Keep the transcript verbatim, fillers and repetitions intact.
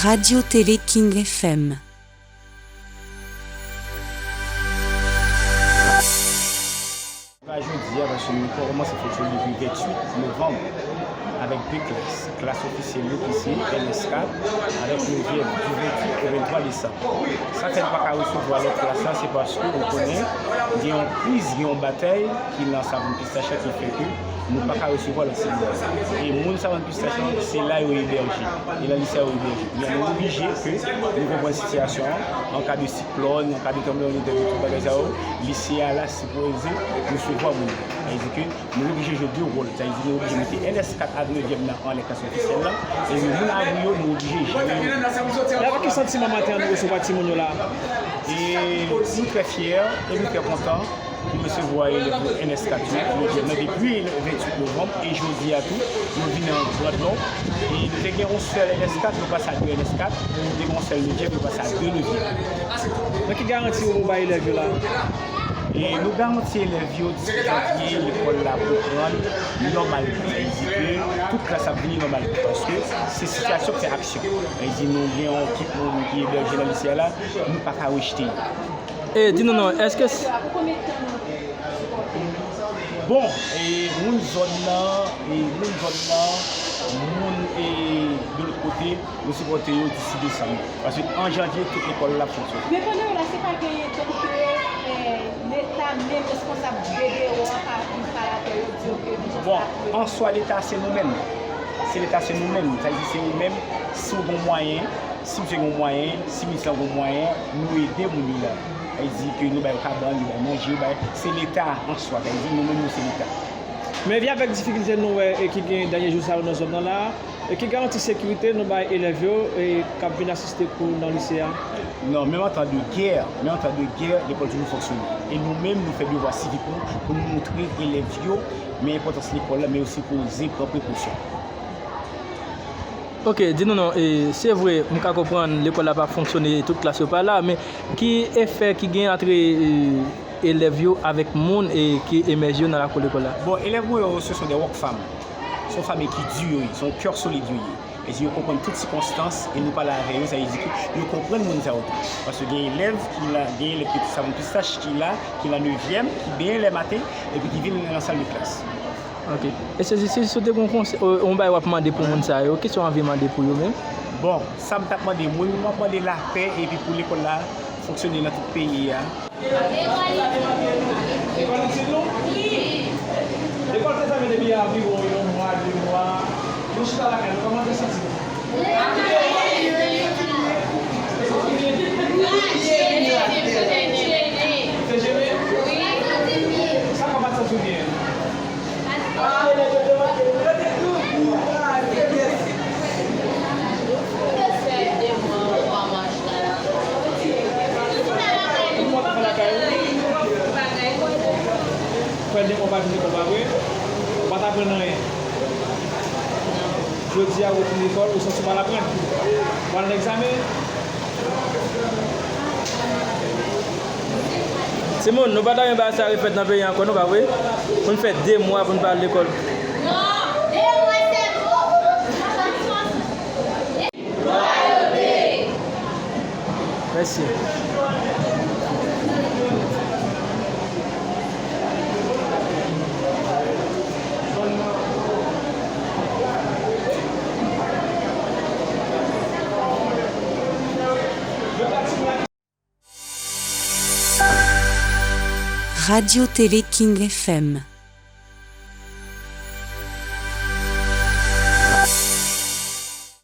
Radio Télé King F M. Jodi a, paske nou kòmanse fonksyone depi venntuit novanm avèk de klas. Klas ofisyèl yo ki se N S kat avèk nevyèm, di venntuit o venntwa desanm. Sa fè n pa ka resevwa lòt klas la, se paske nou konnen gen yon kriz, gen yon batay ki nan Savann Pistach la ki fè ke nou pa ka resevwa lòt sèvis. E moun Savann Pistach la, se la yo ebèje. E nan lise a yo ebèje. Men nou oblije ke nou konprann sitiyasyon an, an ka de siklòn, an ka de tranblemanntè, de tout bagay sa yo, lise a la sipoze resevwa moun. Sa vle di ke nou oblije jwe de wòl. Sa vle di nou oblije mete N S kat ak nevyèm nan anlè klas ofisyèl la. E nou moun Abri yo, nou oblije jere yo. E avèk ki santiman maten an nou resevwa timoun yo la? E nou trè fyè, e nou trè kontan pou resevwa elèv yo N S kat yo, ki yo nan depi venntuit novanm, e jodi a tou, yo vini an gran nonb. E nou te gen yon sèl N S kat, nou pase a de N S kat, nou te gen yon sèl nevyèm, nou pase a de nevyèm. Nan ki garanti ou bay elèv yo la? E nou garanti elèv yo, dizuit janvye, lekòl la reprann nòmalman. Sa vle di ke tout klas ap vini nòmalman, paske se sitiyasyon ki fè aksyon. Sa vle di nou gen yon ekip moun ki ebèje nan lise a la, nou pa ka rejte yo. E di nou non, èske s- Bon, e moun zòn nan, e moun zòn nan, moun, e de lòt kote, nou sipòte yo disi desanm. Paske an janvye, tout lekòl la ap fonksyone. Men pandan yo la, se pa genyen doktè, eh, leta menm responsab de dewo a pa vin pale avè yo, di yo ke li jis Bon, an swa, leta se nou menm. Se leta se nou menm. Sa vle di se nou menm. Si w gen mwayen, si misye gen mwayen, si minis lan gen mwayen, nou ede moun yo la. Sa vle di ke nou ba yo kabann, nou ba yo manje, nou ba yo, se leta an swa. Sa vle di nou menm nou se leta. Men vin avèk difikilte nou wè e ki gen dènye jou sa yo nan zòn nan la, e ki garanti sekirite nou bay elèv yo e k ap vin asiste kou nan lise a? Non, menm an tan de gè, menm an tan de gè, lekòl toujou fonksyone. E nou menm, nou fè devwa sivik nou pou nou montre elèv yo men enpòtans lekòl la, men yo sipoze pran prekosyon. Ok, di nou non, e, se vre, m ka konprann lekòl la pa fonksyone, tout klas yo pa la, men ki efè ki gen antre, e, elèv yo avèk moun, e, ki emèje yo nan lakou lekòl la? Bon, elèv mwen yo, ce sont des rock femmes. Se yon fanmi ki di yo ye, se yon kè solid yo ye. E si yo konprann tout sikonstans, e nou pale avè yo, sa vle di ke yo konprann moun sa yo tou. Paske gen elèv ki la, gen elèv ki Savann Pistach ki la, ki nan nevyèm, ki byen lè maten, epi ki vin nan sal de klas. Ok. E se, se, si w te gen yon konsèy, yon bagay w ap mande pou moun sa yo, kisa w anvi mande pou yo menm? Bon, sa m t ap mande moun, m ap mande lapè epi pou lekòl la fonksyone nan tout peyi a. Lekòl itil nou? Wi. Lekòl te fèmen depi anviwon yon mwa, de mwa. Nou chita lakay nou, kòman nou te santi nou? Te jene? Sa k ap santi w byen? Fè de mwa w pa vin lekòl, pa vre? Ou pa t aprann anyen. Jodi a, ou retourne lekòl, ou santi w pa al aprann? Ou al nan egzamen? Timoun, nou pa ta renmen bagay sa refèt nan peyi ankò, nou pa vre? Pou n fè de mwa pou n pa al lekòl. Non, de mwa se twòp. Mèsi. Radio Télé King F M.